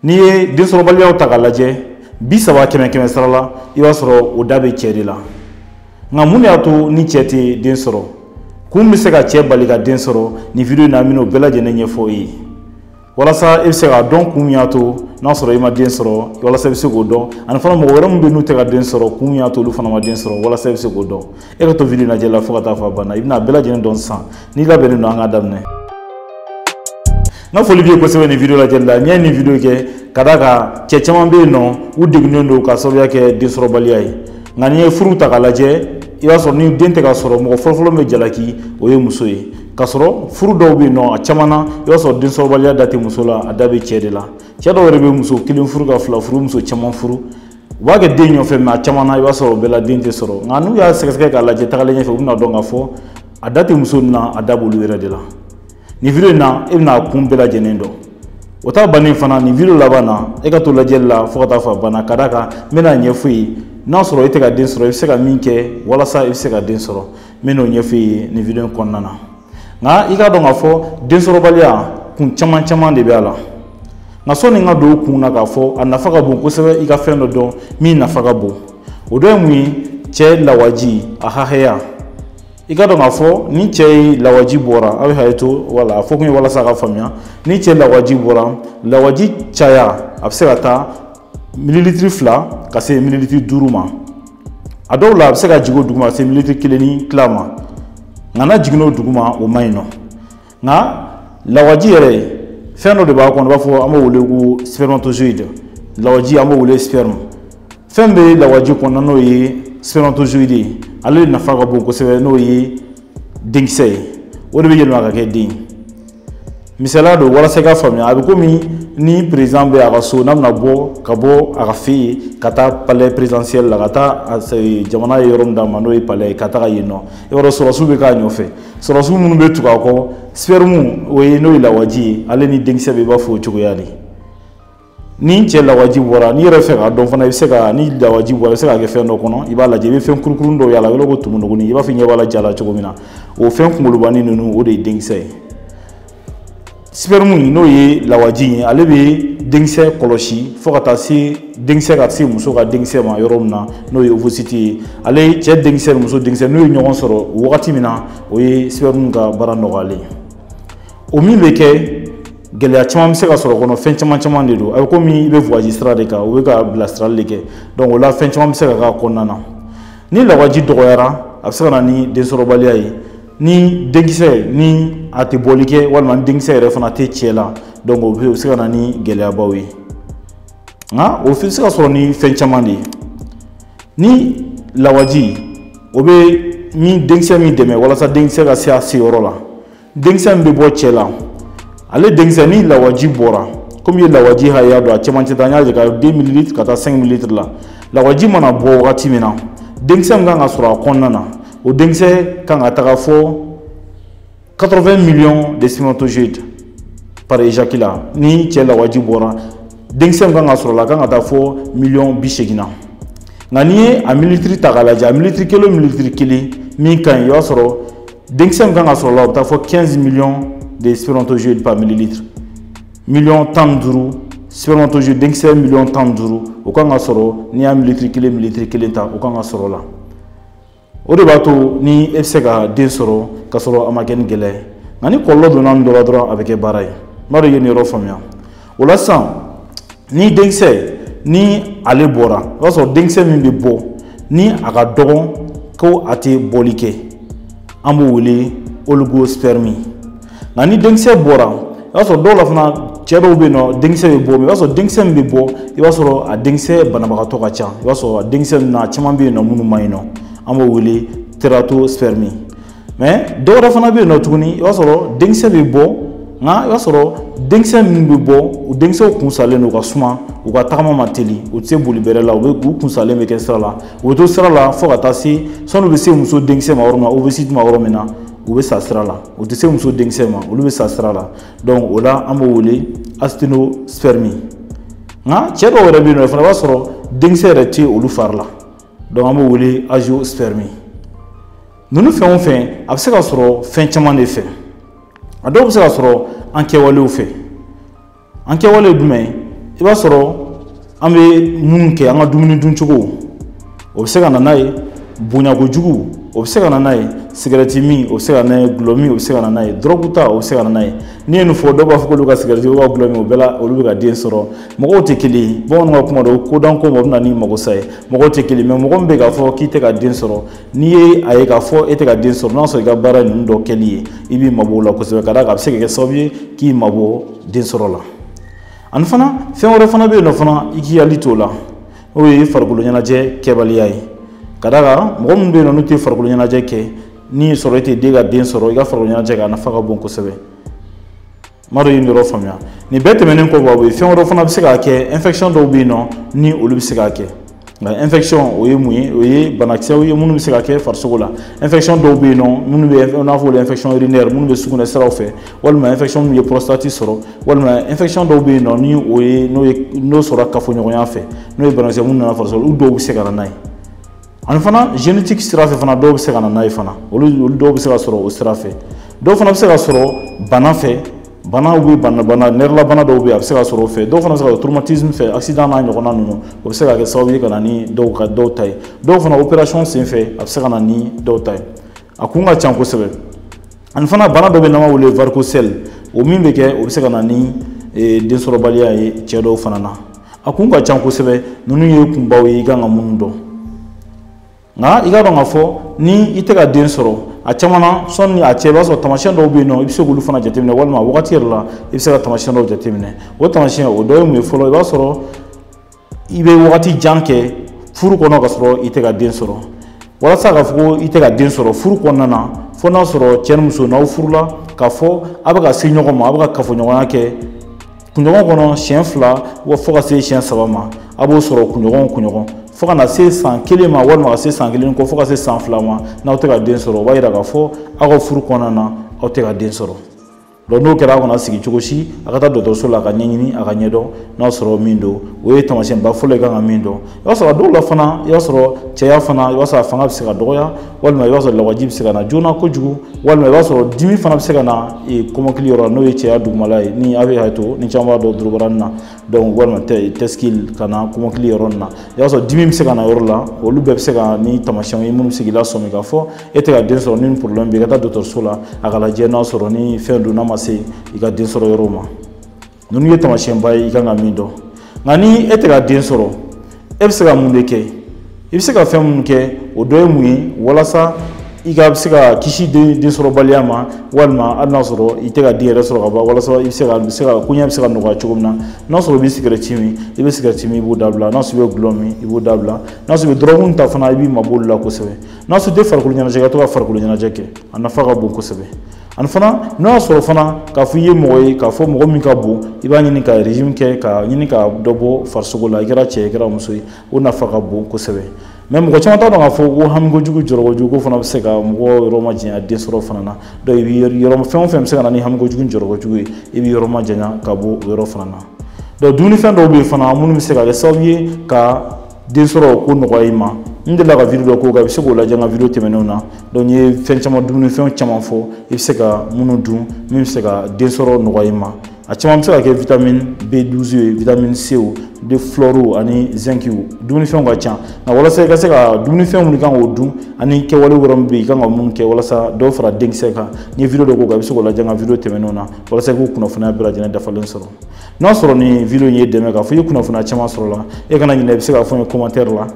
N'i ye densɔrɔbaliyaw ta k'a lajɛ, 30 kɛmɛ kɛmɛ sara la, i b'a sɔrɔ o da bɛ cɛ de la. Nka mun de y'a to ni cɛ tɛ den sɔrɔ? Kun bɛ se ka cɛ bali ka den sɔrɔ? Nin vidéo in na, an bɛna o bɛɛ lajɛlen ɲɛfɔ i ye, walasa i bɛ se k'a dɔn kun min y'a to n'a sɔrɔ i ma den sɔrɔ, walasa i bɛ se k'o dɔn. Ani fana, mɔgɔ wɛrɛ min bɛ n'u tɛ ka den sɔrɔ, kun min y'a to olu fana ma den sɔrɔ, walasa i bɛ se k'o dɔn. E ka to vidéo lajɛ la fo ka taa fɔ a banna, i bɛna a bɛɛ lajɛlen dɔn sisan. N'i labɛnnen don, an k'a daminɛ. N ka foli b'i ye kosɛbɛ nin vidéo lajɛli la. N'i ye nin vidéo kɛ, ka d'a kan cɛ caman bɛ yen nɔ, u degunnen don k'a sababuya kɛ densɔrɔbaliya ye. Nka n'i ye furu ta k'a lajɛ, i b'a sɔrɔ ni den tɛ ka sɔrɔ, mɔgɔ fɔlɔfɔlɔ min bɛ jalaki, o ye muso ye. K'a sɔrɔ furu dɔw bɛ yen nɔ, a caman na, i b'a sɔrɔ densɔrɔbaliya da tɛ muso la, a da bɛ cɛ de la. Cɛ dɔw yɛrɛ bɛ muso kelen furu, ka fila furu, muso caman furu, u b'a kɛ den ɲɔfɛ, mais a caman na, i b'a sɔrɔ o bɛɛ la den tɛ sɔrɔ. Nka n'u y'a sɛgɛsɛgɛ k'a lajɛ tagalen ɲɛfɛ, u bɛna dɔn k'a fɔ a da tɛ muso na, a da b'olu yɛrɛ de la. Nin vidéo in na, e bɛna a kun bɛɛ lajɛlen dɔn. O ta bannen fana, nin vidéo laban na, e ka to lajɛli la fo ka taa fɔ a banna, ka d'a kan n bɛna ɲɛfɔ i ye, n'a sɔrɔ e tɛ ka den sɔrɔ, i bɛ se ka min kɛ walasa i bɛ se ka den sɔrɔ. N bɛn'o ɲɛfɔ i ye nin vidéo in kɔnɔna na. Nka i k'a dɔn k'a fɔ densɔrɔbaliya kun caman caman de bɛ a la. Nka sɔnni n ka don o kun na, k'a fɔ a nafa ka bon kosɛbɛ, i ka fɛn dɔ dɔn min nafa ka bon. O dɔ ye mun ye? Cɛ lawaji a hakɛya. I ka dɔn k'a fɔ ni cɛ ye lawaji bɔra, a bɛ hakɛ to, wala a fɔ kun ye walasa a ka faamuya, ni cɛ lawaji bɔra, lawaji caya a bɛ se ka taa mililitiri 2 ka se mililitiri 5 ma. A dɔw la, a bɛ se ka jigin o duguma ka se mililitiri kelen ni tila ma. Nka n'a jiginn'o duguma, o man ɲi nɔ. Nka lawaji yɛrɛ, fɛn dɔ de b'a kɔnɔ, u b'a fɔ, an b'o wele ko spermatozoïde. Lawaji, an b'o wele sperme. Fɛn bɛ lawaji kɔnɔ, n'o ye spermatozoïde ye, ale de nafa ka bon kosɛbɛ, n'o ye denkisɛ ye. O de bɛ yɛlɛma ka kɛ den ye. Misaliya don walasa i ka faamuya, a bɛ komi ni président bɛ a ka so, n'a bɛna bɔ ka bɔ a ka fɛ yen ka taa palais présidentiel la, ka taa jamana ye yɔrɔ min d'a ma, n'o ye palais ye, ka taga yen nɔ, i b'a dɔn sɔrɔdasiw bɛ k'a nɔfɛ. Sɔrɔdasiw minnu bɛ tugu a kɔ, sperme, o ye n'o ye lawaji ye, ale ni denkisɛ bɛ i b'a fɔ o cogoya de. Ni cɛ lawaji bɔra, n'i yɛrɛ fɛ k'a dɔn fana, i bɛ se ka, ni lawaji bɔra, i bɛ se k'a kɛ fɛn dɔ kɔnɔ, i b'a lajɛ, i bɛ fɛn kurukuru dɔw y'a la, i b'a ko tumunugunin, i b'a fɔ i ɲɛ b'a la ja la cogo min na. O fɛn kunkolobanin ninnu, o de ye denkisɛ ye. Sperme, n'o ye lawaji ye, ale bɛ denkisɛ kɔlɔsi fo ka taa se denkisɛ ka se muso ka denkisɛ ma yɔrɔ min na, n'o ye ovocyte ye. Ale cɛ denkisɛ ni muso denkisɛ, n'u ye ɲɔgɔn sɔrɔ wagati min na, o ye sperme ka baara nɔgɔyalen ye. O min bɛ kɛ, gɛlɛya caman bɛ se ka sɔrɔ kɔnɔ, fɛn caman caman de don. A bɛ komi i bɛ voyage sira de kan, u bɛ ka bilasirali de kɛ. Donc o la, fɛn caman bɛ se ka k'a kɔnɔna na. Ni lawaji dɔgɔyara, a bɛ se ka na ni densɔrɔbaliya ye, ni denkisɛ ni a tɛ bɔli kɛ, walima ni denkisɛ yɛrɛ fana tɛ cɛ la. Donc o bɛ se ka na ni gɛlɛyabaw ye. Nka o bɛ se ka sɔrɔ ni fɛn caman de ye. Ni lawaji, o bɛ min denkisɛ min dɛmɛ walasa denkisɛ ka se a seyɔrɔ la, denkisɛ min bɛ bɔ cɛ la, ale denkisɛ, ni lawaji bɔra, komi i ye lawaji hakɛya dɔn, a cɛmancɛ ta, n y'a jira ka 2 millilitres ka taa 5 millilitres la. Lawaji mana bɔ wagati min na, denkisɛ min kan ka sɔrɔ a kɔnɔna na, o denkisɛ kan ka taga fɔ 80 millions de spermatozoïdes par éjaculat. Ni cɛ lawaji bɔra, denkisɛ min kan ka sɔrɔ la, a kan ka taa fɔ miliyɔn 80 na. Nka n'i ye a mililitiri ta k'a lajɛ, a mililitiri kelen o mililitiri kelen min ka ɲi, i b'a sɔrɔ denkisɛ min kan ka sɔrɔ la, o bɛ taa fɔ 15 millions de spermatozoïdes par millilitre. Miliyɔn 15 spermatozoïde, denkisɛ miliyɔn 15, o kan ka sɔrɔ n'i y'a mililitiri kelen mililitiri kelen ta, o kan ka sɔrɔ la. O de b'a to ni e bɛ se ka den sɔrɔ ka sɔrɔ a ma kɛ ni gɛlɛya ye. Nka ni kɔlɔlɔ donna nin dɔ la dɔrɔn, a bɛ kɛ baara ye. N b'a dɔn i ye nin yɔrɔ faamuya. O la sisan, ni denkisɛ ni ale bɔra, o b'a sɔrɔ denkisɛ min bɛ bɔ, ni a ka dɔgɔn ko a tɛ bɔli kɛ, an b'o wele oligospermie. Nka ni denkisɛ bɔra, i b'a sɔrɔ dɔw la fana, cɛ dɔw bɛ yen nɔ, denkisɛ bɛ bɔ, i b'a sɔrɔ denkisɛ min bɛ bɔ, i b'a sɔrɔ a denkisɛ banabagatɔ ka ca. I b'a sɔrɔ a denkisɛ ninnu, a caman bɛ yen nɔ minnu man ɲi nɔ, an b'o wele tératospermie. Mais dɔw wɛrɛ fana bɛ yen nɔ tuguni, i b'a sɔrɔ denkisɛ bɛ bɔ, nka i b'a sɔrɔ denkisɛ min bɛ bɔ, o denkisɛw kun salen don, u ka suma, u ka tagama ma teli, u tɛ se boli bɛrɛ la, u bɛ u kun salen bɛ kɛ sira la, u bɛ to sira la fo ka taa se sɔnni u bɛ se muso denkisɛ ma yɔrɔ min na, ovocyte ma yɔrɔ min na, u bɛ sa sira la. U tɛ se muso denkisɛ ma, olu bɛ sa sira la. Donc o la, an b'o wele asthénospermie. Nka cɛ dɔw yɛrɛ bɛ yen nɔ fana, i b'a sɔrɔ denkisɛ yɛrɛ tɛ olu fari la. Donc an b'o wele azoospermie. Ninnu fɛn o fɛn, a bɛ se ka sɔrɔ fɛn caman de fɛ. A dɔw bɛ se ka sɔrɔ an kɛwalew fɛ. An kɛwale ye jumɛn ye? I b'a sɔrɔ an bɛ minnu kɛ, an ka dumuni duncogo, o bɛ se ka na n'a ye, bonya kojugu, o bɛ se ka na n'a ye, sigɛrɛti min, o bɛ se ka na n'a ye, gulɔ min, o bɛ se ka na n'a ye, dɔrɔgu ta, o bɛ se ka na n'a ye. N'i ye nin fɔ, dɔw b'a fɔ k'olu ka sigɛrɛti, olu ka gulɔ min, o bɛɛ la olu bɛ ka den sɔrɔ. Mɔgɔw tɛ kelen ye. Bamananw ka kuma don, ko dan ko ma, o bɛ na ni magosa ye. Mɔgɔw tɛ kelen, mais mɔgɔ min bɛ k'a fɔ k'i tɛ ka den sɔrɔ, n'i ye a ye k'a fɔ e tɛ ka den sɔrɔ, n'a sɔrɔ i ka baara ninnu dɔ kɛli ye, i b'i mabɔ o la kosɛbɛ, ka d'a kan a bɛ se ka kɛ sababu ye k'i mabɔ den sɔrɔ la. Ani fana fɛn wɛrɛ fana bɛ yen nɔ fana, i k'i hakili t'o la, o ye farikolo ɲɛnajɛ kɛbaliya ye. Ka d'a kan mɔgɔ minnu bɛ yen nɔ n'u tɛ farikolo ɲɛnajɛ kɛ, ni sɔrɔ e tɛ den ka den sɔrɔ, i ka farikolo ɲɛnajɛ kɛ, a nafa ka bon kosɛbɛ. N b'a dɔn i ye nin yɔrɔ faamuya. Nin bɛɛ tɛmɛnen kɔ, bɔ fɛn wɛrɛ fana bɛ se k'a kɛ, infection dɔw bɛ yen nɔ ni olu bɛ se k'a kɛ. Nka infection o ye mun ye? O ye banakisɛw ye minnu bɛ se ka kɛ farisogo la. Infection dɔw bɛ yen nɔ minnu bɛ, n'a fɔ olu infection urinaire, minnu bɛ sugunɛ siraw fɛ, walima infection minnu ye prostate sɔrɔ, walima infection dɔw bɛ yen nɔ ni o ye n'o ye n'o sɔrɔ kafoɲɔgɔnya fɛ, n'o ye banakisɛ minnu nana farisogo la, olu dɔw bɛ se ka na n'a ye. Ani fana génétique sira fɛ fana, dɔw bɛ se ka na n'a ye fana, olu dɔw bɛ se ka sɔrɔ o sira fɛ. Dɔw fana bɛ se ka sɔrɔ bana fɛ, banaw bɛ bana nɛrɛlabana dɔw bɛ yen, a bɛ se ka sɔrɔ o fɛ. Dɔw fana bɛ se ka sɔrɔ traumatisme fɛ, accident n'a ɲɔgɔnna ninnu, o bɛ se ka kɛ sababu ye ka na ni dɔw ka dɔw ta ye. Dɔw fana opération sen fɛ, a bɛ se ka na ni dɔw ta ye. A kun ka ca kosɛbɛ. Ani fana bana dɔ bɛ yen n'an b'a wele varicocèle, o min bɛ kɛ, o bɛ se ka na ni densɔrɔbaliya ye cɛ dɔw fana na. A kun ka ca kosɛbɛ. Ninnu ye kunbaw ye i kan ka minnu dɔn. Nka i k'a dɔn k'a fɔ ni i tɛ ka den sɔrɔ, a caman na sɔnni a cɛ, i b'a sɔrɔ taamasiyɛn dɔw bɛ yen nɔ, i bɛ se k'olu fana jateminɛ, walima wagati yɛrɛ la i bɛ se ka taamasiyɛn dɔw jateminɛ. O taamasiyɛn o dɔ ye mun ye fɔlɔ? I b'a sɔrɔ i bɛ wagati jan kɛ furu kɔnɔ ka sɔrɔ i tɛ ka den sɔrɔ. Walasa k'a fɔ ko i tɛ ka den sɔrɔ furu kɔnɔna na, fo n'a sɔrɔ cɛ ni muso n'aw furula, k'a fɔ a bɛ ka se ɲɔgɔn ma, a bɛ ka kafoɲɔgɔnya kɛ kunɲɔgɔn kɔnɔ siɲɛ 2 fo ka se siɲɛ 3 ma, a b'o sɔrɔ kunɲɔgɔn o kunɲɔgɔn, fo ka na se san 1 ma, walima ka se san 1 kɔ, fo ka se san 2 ma, n'aw tɛ ka den sɔrɔ, o b'a yira k'a fɔ aw ka furu kɔnɔna na aw tɛ ka den sɔrɔ. Donc n'o kɛra, aw kana sigi cogo si, a ka taa dɔgɔtɔrɔso la ka ɲɛɲini, a ka ɲɛdɔn n'a sɔrɔ min don. O ye taamasiyɛnba fɔlɔ ye kan ka min dɔn. I b'a sɔrɔ a dɔw la fana, i b'a sɔrɔ cɛya fana, i b'a sɔrɔ a fanga bɛ se ka dɔgɔya, walima i b'a sɔrɔ lawaji bɛ se ka na joona kojugu, walima i b'a sɔrɔ dimi fana bɛ se ka na kɔmɔkili yɔrɔ la, n'o ye cɛya dugumala ye, ni a bɛ hakɛ to ni caman b'a dɔn dorobaranin na, donc walima tɛsikili ka na kɔmɔkili yɔrɔ nin na, i b'a sɔrɔ dimi bɛ se ka na yɔrɔ la. Olu bɛɛ bɛ se ka ni taamasiyɛnw ye minnu bɛ se k'i lasɔmi k'a fɔ e tɛ ka den sɔrɔ. Ni problème bɛ yen, i ka taa dɔgɔtɔrɔso la, a ka lajɛ n'a sɔrɔ ni fɛn don n'a ma se i ka den sɔrɔ yɔrɔ ma. Ninnu ye taamasiyɛnba ye i kan ka min dɔn. Nka ni e tɛ ka den sɔrɔ, e bɛ se ka mun de kɛ? I bɛ se ka fɛn minnu kɛ, o dɔ ye mun ye walasa i ka se ka kisi densɔrɔbaliya ma, walima hali n'a sɔrɔ i tɛ ka den yɛrɛ sɔrɔ ka ban, walasa i bɛ se ka koɲɛ bɛ se ka nɔgɔya cogo min na. N'a sɔrɔ i bɛ sigɛrɛti min, i bɛ sigɛrɛti min, i b'o dabila. N'a sɔrɔ i bɛ gulɔ min, i b'o dabila. N'a sɔrɔ i bɛ dɔrɔgu ta fana, i b'i mabɔ olu la kosɛbɛ. N'a sɔrɔ i tɛ farikolo ɲɛnajɛ, ka to ka farikolo ɲɛnajɛ kɛ, a nafa ka bon kosɛbɛ. Ani fana n'o y'a sɔrɔ fana k'a fɔ i ye mɔgɔ ye, k'a fɔ mɔgɔ min ka bon, i b'a ɲini ka régime kɛ, ka ɲini ka dɔ bɔ farisogo la, i kɛra cɛ ye, i kɛra muso ye, o nafa ka bon kosɛbɛ. Mais mɔgɔ caman t'a dɔn k'a fɔ ko hami kojugu, jɔrɔ kojugu ko fana bɛ se ka mɔgɔ yɔrɔ majanya den sɔrɔ fana na. Donc i bɛ yɔrɔ fɛn o fɛn bɛ se ka na ni hami kojugu, jɔrɔ kojugu ye, i bɛ yɔrɔ majanya ka bɔ o yɔrɔ fana na. Donc dumunifɛn dɔw bɛ yen fana minnu bɛ se ka kɛ sababu ye ka den sɔrɔ ko nɔgɔya i ma. N delila ka vidéo dɔ k'o kan, i bɛ se k'o lajɛ n ka vidéo tɛmɛnenw na. Donc n ye fɛn caman, dumunifɛn caman fɔ i bɛ se ka minnu dun min bɛ se ka den sɔrɔ nɔgɔya i ma. A caman bɛ se ka kɛ vitamine B12 ye, vitamine C o, de flore ani zinc o, dumunifɛnw ka ca. Nka walasa i ka se ka dumunifɛn minnu kan k'o dun ani kɛwale wɛrɛ min bɛ yen i kan ka mun kɛ walasa dɔw fara denkisɛ kan, n ye vidéo dɔ k'o kan, i bɛ se k'o lajɛ n ka vidéo tɛmɛnenw na walasa i k'o kunnafoniya bɛɛ lajɛlen dafalen sɔrɔ. N'a sɔrɔ nin vidéo in ye dɛmɛ k'a fɔ i ye kunnafoniya caman sɔrɔ la, e kana ɲinɛ, i bɛ se k'a fɔ n ye commentaire la.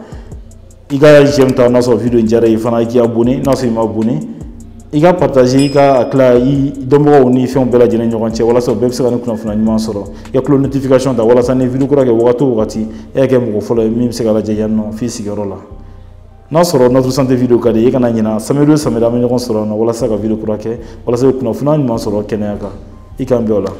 I ka j'aime ta n'a sɔrɔ vidéo in diyara i ye fana, i k'i abonné n'a sɔrɔ i ma abonné, i ka partager, i ka tila i dɔnbagaw ni fɛnw bɛɛ lajɛlen ɲɔgɔn cɛ, walasa u bɛɛ bɛ se ka nin kunnafoniya ɲuman sɔrɔ. I ka tulo notification ta walasa ni vidéo kura kɛ wagati o wagati, e ka kɛ mɔgɔ fɔlɔ ye min bɛ se ka lajɛ yan nɔ f'i sigiyɔrɔ la. N'a sɔrɔ Notre Santé vidéo ka di, i kana ɲina, samedi o samedi an bɛ ɲɔgɔn sɔrɔ yan nɔ walasa ka vidéo kura kɛ, walasa kunnafoniya ɲuman sɔrɔ kɛnɛya kan. I k'an bɛn o la.